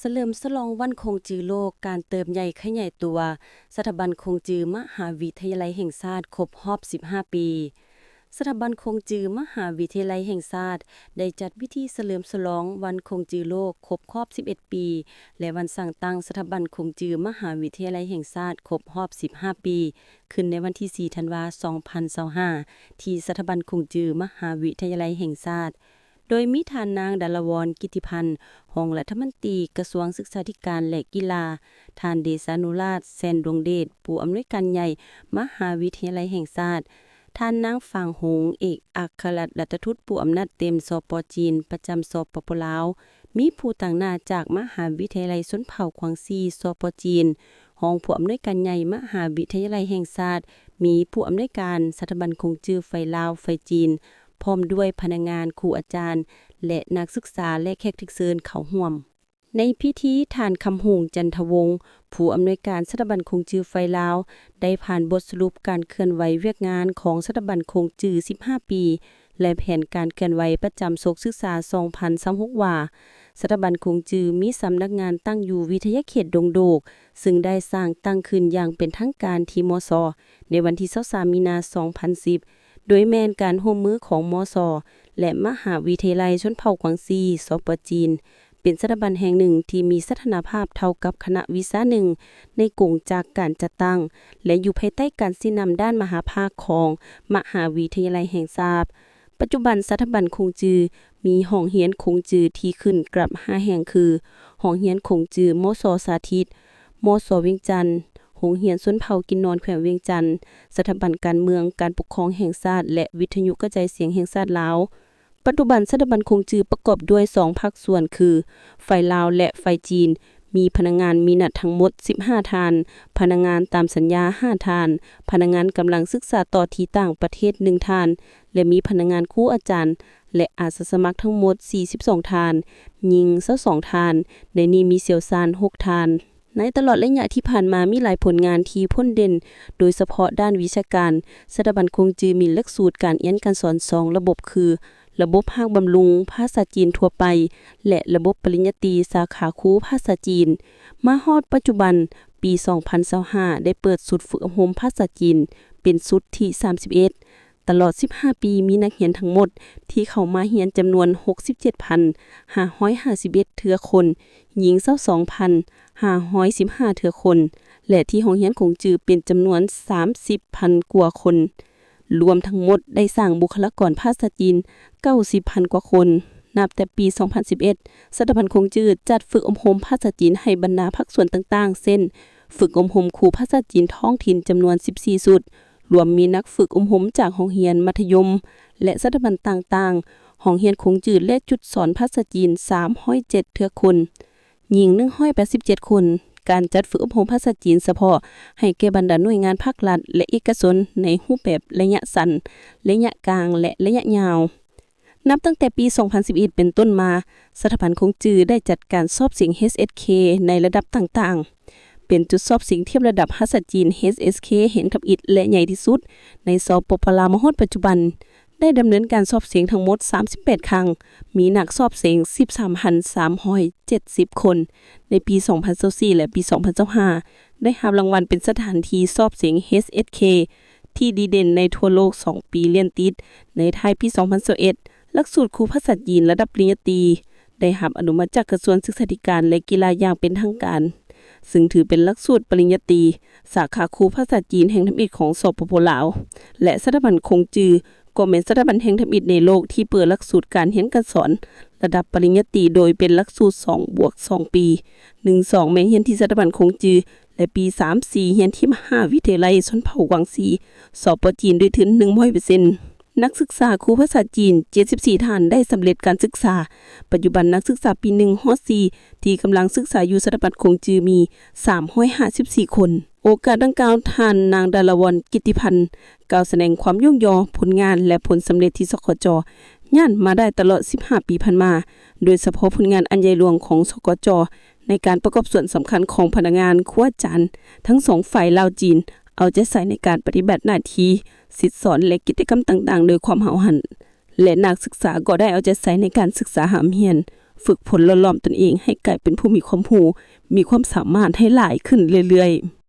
ສະເຫຼີມສະຫຼອງວັນຂົງຈືໂລກ ການເຕີບໃຫຍ່ຂະຫຍາຍຕົວ ສະຖາບັນຂົງຈືມະຫາວິທະຍາໄລແຫ່ງຊາດຄົບຮອບສິບຫ້າປີ. ສະຖາບັນຂົງຈືມະຫາວິທະຍາໄລແຫ່ງຊາດ ໄດ້ຈັດພິທີສະເຫຼີມສະຫຼອງວັນຂົງຈືໂລກຄົບຮອບສິບເອັດປີ ແລະ ວັນສ້າງຕັ້ງສະຖາບັນຂົງຈືມະຫາວິທະຍາໄລແຫ່ງຊາດຄົບຮອບສິບຫ້າປີ ຂຶ້ນໃນວັນທີສີ່ ທັນວາ ສອງພັນຊາວຫ້າ ທີ່ສະຖາບັນຂົງຈືມະຫາວິທະຍາໄລແຫ່ງຊາດ. ໂດຍມີທ່ານນາງ ດາລະວອນ ກິດຕິພັນ ຮອງລັດຖະມົນຕີກະຊວງສຶກສາທິການ ແລະ ກິລາ, ທ່ານ ເດຊານຸລາດ ແສນດວງເດດ ຜູ້ອຳນວຍການໃຫຍ່ມະຫາວິທະຍາໄລແຫ່ງຊາດ, ທ່ານນາງ ຝາງຫົງ ເອກອັກຄະລັດຖະທູດຜູ້ອຳນາດເຕັມ ສປ ຈີນ ປະຈຳ ສປປ ລາວ, ມີຜູ້ຕາງໜ້າຈາກມະຫາວິທະຍາໄລຊົນເຜົ່າກວາງຊີ ສປ ຈີນ, ຮອງຜູ້ອຳນວຍການໃຫຍ່ມະຫາວິທະຍາໄລແຫ່ງຊາດ, ມີຜູ້ອຳນວຍການສະຖາບັນຂົງຈືໄຟລາວ ໄຟຈີນ, ພ້ອມດ້ວຍພະນັກງານ, ຄູອາຈານ ແລະ ນັກສຶກສາ ແລະ ແຂກຖືກເຊີນເຂົ້າຮ່ວມ. ໃນພິທີ, ທ່ານ ຄຳຫົງ ຈັນທະວົງ ຜູ້ອຳນວຍການສະຖາບັນຂົງຈືໄຟລາວ ໄດ້ຜ່ານບົດສະຫຼຸບການເຄື່ອນໄຫວວຽກງານຂອງສະຖາບັນຂົງຈືສິບຫ້າປີ ແລະ ແຜນການເຄື່ອນໄຫວປະຈຳສົກສຶກສາສອງພັນຊາວຫົກວ່າ, ສະຖາບັນຂົງຈືມີສຳນັກງານຕັ້ງຢູ່ວິທະຍາເຂດດົງໂດກ, ຊຶ່ງໄດ້ສ້າງຕັ້ງຂຶ້ນຢ່າງເປັນທາງການທີ່ ມຊ ໃນວັນທີຊາວສາມ ມີນາ ສອງພັນສິບ ໂດຍແມ່ນການຮ່ວມມືຂອງ ມຊ ແລະ ມະຫາວິທະຍາໄລຊົນເຜົ່າກວາງຊີ ສປ ຈີນ, ເປັນສະຖາບັນແຫ່ງໜຶ່ງທີ່ມີສະຖານະພາບເທົ່າກັບຄະນະວິຊາໜຶ່ງໃນກົງຈັກການຈັດຕັ້ງ ແລະ ຢູ່ພາຍໃຕ້ການຊີ້ນຳດ້ານມະຫາພາກຂອງມະຫາວິທະຍາໄລແຫ່ງຊາດ. ປັດຈຸບັນສະຖາບັນຂົງຈືມີຫ້ອງຮຽນຂົງຈືທີ່ຂຶ້ນກັບຫ້າແຫ່ງຄື ຫ້ອງຮຽນຂົງຈື ມສ ສາທິດ, ມສ ວຽງຈັນ, ໂຮງຮຽນຊົນເຜົ່າກິນນອນແຂວງວຽງຈັນ, ສະຖາບັນການເມືອງ, ການປົກຄອງແຫ່ງຊາດ ແລະ ວິທະຍຸກະຈາຍສຽງແຫ່ງຊາດລາວ. ປັດຈຸບັນສະຖາບັນຂົງຈືປະກອບດ້ວຍສອງພາກສ່ວນຄື ຝ່າຍລາວ ແລະ ຝ່າຍຈີນ, ມີພະນັກງານມີນັດທັງໝົດສິບຫ້າທ່ານ, ພະນັກງານຕາມສັນຍາຫ້າທ່ານ, ພະນັກງານກຳລັງສຶກສາຕໍ່ທີ່ຕ່າງປະເທດໜຶ່ງທ່ານ ແລະ ມີພະນັກງານຄູອາຈານ ແລະ ອາສາສະໝັກທັງໝົດສີ່ສິບສອງທ່ານ, ຍິງຊາວສອງທ່ານ, ໃນນີ້ມີຊ່ຽວຊານຫົກທ່ານ. ໃນຕະຫຼອດໄລຍະທີ່ຜ່ານມາມີຫຼາຍຜົນງານທີ່ພົ້ນເດັ່ນ, ໂດຍສະເພາະດ້ານວິຊາການ, ສະຖາບັນຂົງຈືມີຫຼັກສູດການຮຽນການສອນສອງລະບົບຄື ລະບົບພາກບຳລຸງພາສາຈີນທົ່ວໄປ ແລະ ລະບົບປະລິນຍາຕີສາຂາຄູພາສາຈີນ. ມາຮອດປັດຈຸບັນ, ປີສອງພັນຊາວຫ້າ ໄດ້ເປີດຊຸດຝຶກອົບຮົມພາສາຈີນເປັນຊຸດທີສາມສິບເອັດ. ຕະຫຼອດສິບຫ້າປີ ມີນັກຮຽນທັງໝົດທີ່ເຂົ້າມາຮຽນຈຳນວນຫົກສິບເຈັດພັນຫ້າຮ້ອຍຫ້າສິບເອັດເທື່ອຄົນ, ຍິງຊາວສອງພັນຫ້າຮ້ອຍສິບຫ້າເທື່ອຄົນ ແລະ ທີ່ໂຮງຮຽນຂົງຈືເປັນຈຳນວນສາມສິບພັນກວ່າຄົນ. ລວມທັງໝົດໄດ້ສ້າງບຸກຄະລາກອນພາສາຈີນເກົ້າສິບພັນກວ່າຄົນ. ນັບແຕ່ປີສອງພັນສິບເອັດ ສະຖາບັນຂົງຈືຈັດຝຶກອົບຮົມພາສາຈີນໃຫ້ບັນດາພາກສ່ວນຕ່າງໆ ເຊັ່ນ ຝຶກອົບຮົມຄູພາສາຈີນທ້ອງຖິ່ນຈຳນວນສິບສີ່ຊຸດ, ລວມມີນັກຝຶກອົບຮົມຈາກໂຮງຮຽນມັດທະຍົມ ແລະ ສະຖາບັນຕ່າງໆ, ຫ້ອງຮຽນຂົງຈື ແລະ ຈຸດສອນພາສາຈີນສາມຮ້ອຍເຈັດເທື່ອຄົນ, ຍິງໜຶ່ງຮ້ອຍແປດສິບເຈັດຄົນ. ການຈັດຝຶກອົບຮົມພາສາຈີນສະເພາະໃຫ້ແກ່ບັນດາໜ່ວຍງານພາກລັດ ແລະ ເອກະຊົນໃນຮູບແບບໄລຍະສັ້ນ, ໄລຍະກາງ ແລະ ໄລຍະຍາວ. ນັບຕັ້ງແຕ່ປີສອງພັນສິບເອັດເປັນຕົ້ນມາ, ສະຖາບັນຂົງຈືໄດ້ຈັດການສອບເສັງ ເອສເອັສເຄ ໃນລະດັບຕ່າງໆ, ເປັນຈຸດສອບເສັງທຽບລະດັບພາສາຈີນ ເອສເອັສເຄ ແຫ່ງທຳອິດ ແລະ ໃຫຍ່ທີ່ສຸດໃນ ສປປ ລາວ ມາຮອດປັດຈຸບັນ. ໄດ້ດຳເນີນການສອບເສັງທັງໝົດສາມສິບແປດຄັ້ງ, ມີນັກສອບເສັງສິບສາມພັນສາມຮ້ອຍເຈັດສິບຄົນ. ໃນປີສອງພັນຊາວສີ່ ແລະ ປີສອງພັນຊາວຫ້າ ໄດ້ຮັບລາງວັນເປັນສະຖານທີ່ສອບເສັງ ເອສເອັສເຄ ທີ່ດີເດັ່ນໃນທົ່ວໂລກສອງປີລຽນຕິດ. ໃນທ້າຍປີສອງພັນຊາວເອັດ ຫຼັກສູດຄູພາສາຈີນລະດັບປະລິນຍາຕີ ໄດ້ຮັບອະນຸມັດຈາກກະຊວງສຶກສາທິການ ແລະ ກິລາຢ່າງເປັນທາງການ, ຊຶ່ງຖືເປັນຫຼັກສູດປະລິນຍາຕີ ສາຂາຄູພາສາຈີນແຫ່ງທຳອິດຂອງ ສປປ ລາວ ແລະ ສະຖາບັນຂົງຈື ກໍແມ່ນສະຖາບັນແຫ່ງທຳອິດໃນໂລກທີ່ເປີດຫຼັກສູດການຮຽນການສອນລະດັບປະລິນຍາຕີ ໂດຍເປັນຫຼັກສູດສອງບວກສອງປີ, ໜຶ່ງ ສອງ ແມ່ນຮຽນທີ່ສະຖາບັນຂົງຈື ແລະ ປີ ສາມ ສີ່ ຮຽນທີ່ມະຫາວິທະຍາໄລຊົນເຜົ່າກວາງຊີ ສປ ຈີນ ດ້ວຍທຶນ ໜຶ່ງຮ້ອຍເປີເຊັນ. ນັກສຶກສາຄູພາສາຈີນ ເຈັດສິບສີ່ ທ່ານໄດ້ສຳເລັດການສຶກສາ. ປັດຈຸບັນນັກສຶກສາປີ ໜຶ່ງ ຮອດ ສີ່ ທີ່ກຳລັງສຶກສາຢູ່ສະຖາບັນຂົງຈືມີ ສາມຮ້ອຍຫ້າສິບສີ່ ຄົນ. ໂອກາດດັ່ງກ່າວ, ທ່ານນາງ ດາລະວອນ ກິດຕິພັນ ກ່າວສະແດງຄວາມຍົກຍໍຜົນງານ ແລະ ຜົນສຳເລັດທີ່ ສຂຈ ຍາດມາໄດ້ຕະຫຼອດ ສິບຫ້າ ປີຜ່ານມາ, ໂດຍສະເພາະຜົນງານອັນໃຫຍ່ຫຼວງຂອງ ສຂຈ ໃນການປະກອບສ່ວນສຳຄັນຂອງພະນັກງານ, ຄູອາຈານ ທັງສອງຝ່າຍລາວ-ຈີນ ເອົາໃຈໃສ່ໃນການປະຕິບັດໜ້າທີ່ສິດສອນ ແລະ ກິດຈະກຳຕ່າງໆ ໂດຍຄວາມຫ້າວຫັນ ແລະ ນັກສຶກສາກໍໄດ້ເອົາໃຈໃສ່ໃນການສຶກສາຮ່ຳຮຽນ, ຝຶກຝົນຫຼໍ່ຫຼອມຕົນເອງໃຫ້ກາຍເປັນຜູ້ມີຄວາມຮູ້, ມີຄວາມສາມາດໃຫ້ຫຼາຍຂຶ້ນເລື້ອຍໆ.